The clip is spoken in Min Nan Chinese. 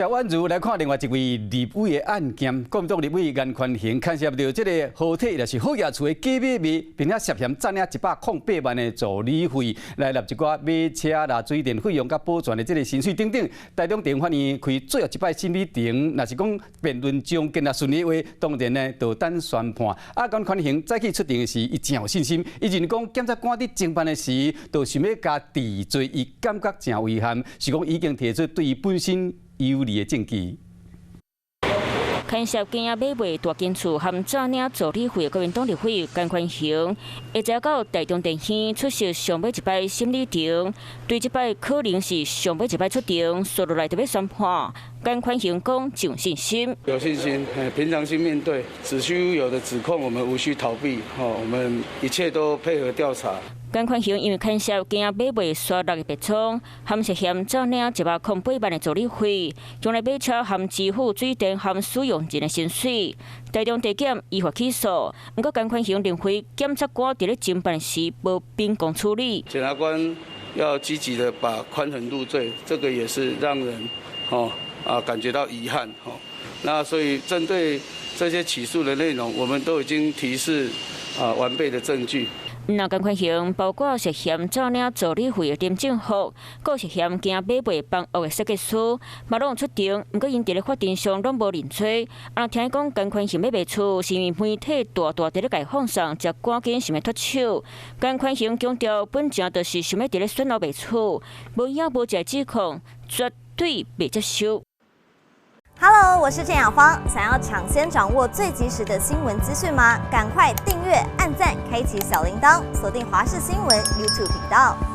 宛如來看另外一位立委的案件，國民黨立委顏寬恆牽涉著這个好鐵抑是好額厝的假買賣，並且涉嫌詐領108萬的助理費，來納一寡買車啦、水電費用佮保全的這个薪水等等。台中地方法院開最後一擺審理庭，若是講辯論終結若順利的話，當然呢就等宣判。啊，顏寬恆早起出庭時，伊誠有信心，伊認為講檢察官佇偵辦的時，就想欲共治罪，伊感覺誠遺憾，是講已經提出對伊本身有利的證據。牽涉假買賣大間厝含詐領助理費的國民黨立委顏寬恆，下晝到台中地院出席上尾一擺審理庭，對這擺可能是上尾一擺出庭，紲落來就欲宣判。顏寬恆講有信心，有信心，平常心面對，子虛烏有的指控，我們無需逃避，我們一切都配合調查。顏寬恆因為牽涉假買賣沙六的白倉，含涉嫌詐領108萬的助理費，用來買車含支付水電含使用人的薪水。台中地檢依法起訴，毋過顏寬恆認為檢察官佇咧偵辦時無秉公處理。檢察官要積極的把寬恆入罪，這個也是讓人感覺到遺憾。那所以針對這些起訴的內容，我們都已經提示完備的證據。那顏寬恆包括涉嫌詐領助理費的林正福，閣涉嫌假買賣房屋的設計師，嘛攏有出庭。毋過𪜶佇咧法庭上攏無認罪。啊，聽講顏寬恆欲賣厝，是因為媒體大大佇咧共放送，才趕緊想欲脫手。顏寬恆強調，本正就是想欲佇咧選後賣厝，無影無跡指控，絕對袂接受。 Hello，我是鄭雅芳。想要搶先掌握最及時的新聞資訊嗎？趕快訂閱、按讚、開啟小鈴鐺，鎖定華視新聞 YouTube 頻道。